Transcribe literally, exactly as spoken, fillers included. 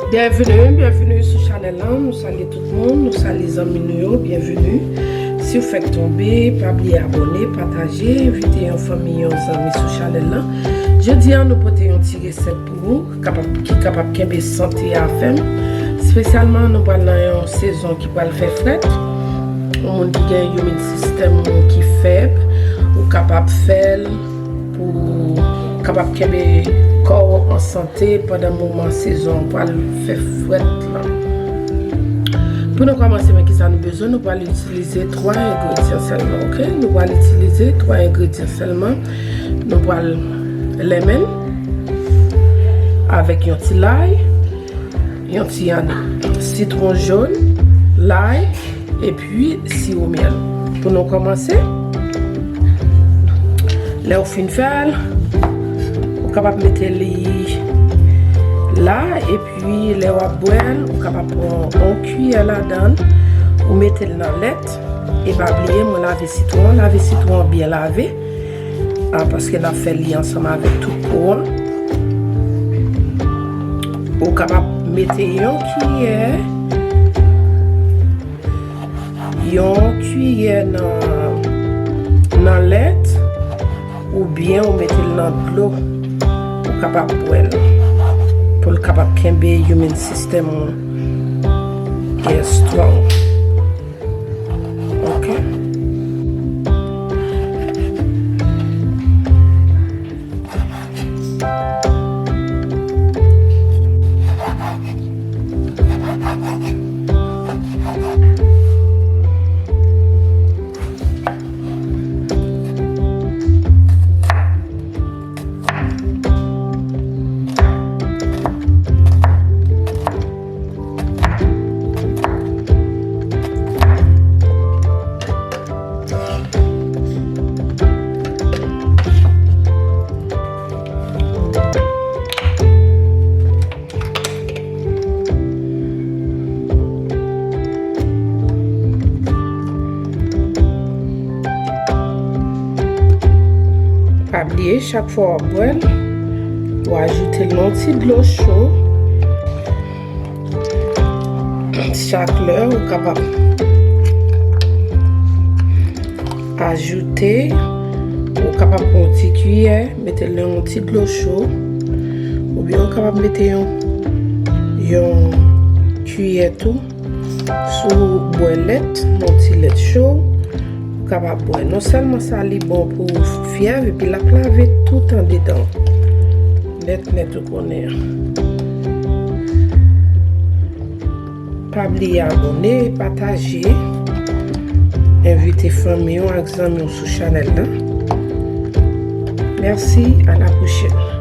Byenvini, byenvini sou chanèl lan. Nou salye tout moun, nou salye zanmi nou yo, byenvini. Si w fèk tonbe, pa bliye abòne, pataje, envite yon fanmi, yon zanmi sou chanèl lan. Jodi a, nou pote yon ti resèt pou ou, kapab, ki kapab kenbe sante a fèm. Espesyalman, nou pral nan yon sezon ki pral fè frèt. Yon moun ki gen immune system ki fèb, ou kapab fè l pou kapab kenbe kò w an sante pandan moman sezon pral fè frèt lan. Pou nou kòmanse, men kisa nou bezwen, nou pral itilize twa engredyan sèlman, oke? Nou pral itilize twa engredyan sèlman. Nou pral lemon avèk yon ti lay, yon ti annik, sitwon jòn, lay, epi siwo myèl. Pou nou kòmanse, lè w fin fè l, ou kapab mete li la, epi lè w ap bwè l, ou kapab pran yon kiyè ladan l, ou mete l nan lèt. E pa bliye, mwen lave sitwon an, lave sitwon an byen lave, a, paske n ap fè li ansanm avèk tout po an. Ou kapab mete yon kiyè, yon kiyè nan, nan lèt, oubyen ou mete l nan dlo, ou kapab bwè l, pou l kapab kenbe immune system ou byen strong. Ok. Pa bliye, chak fwa w ap bwè l, ou ajoute l nan ti dlo cho. Chak lè, ou kapab ajoute, ou kapab pran yon ti kiyè, mete l nan yon ti dlo cho, oubyen ou kapab mete yon, yon kiyè tou. Si w bwè lèt, yon ti lèt cho, ou kapab bwè. Non sèlman sa, li bon pou fyèv, epi l ap lave tout andedan w. Nèt, nèt, ou konnen. Pa bliye abòne, pataje, envite fanmi w ak zanmi w sou chanèl lan. Mèsi, a la pwochèn.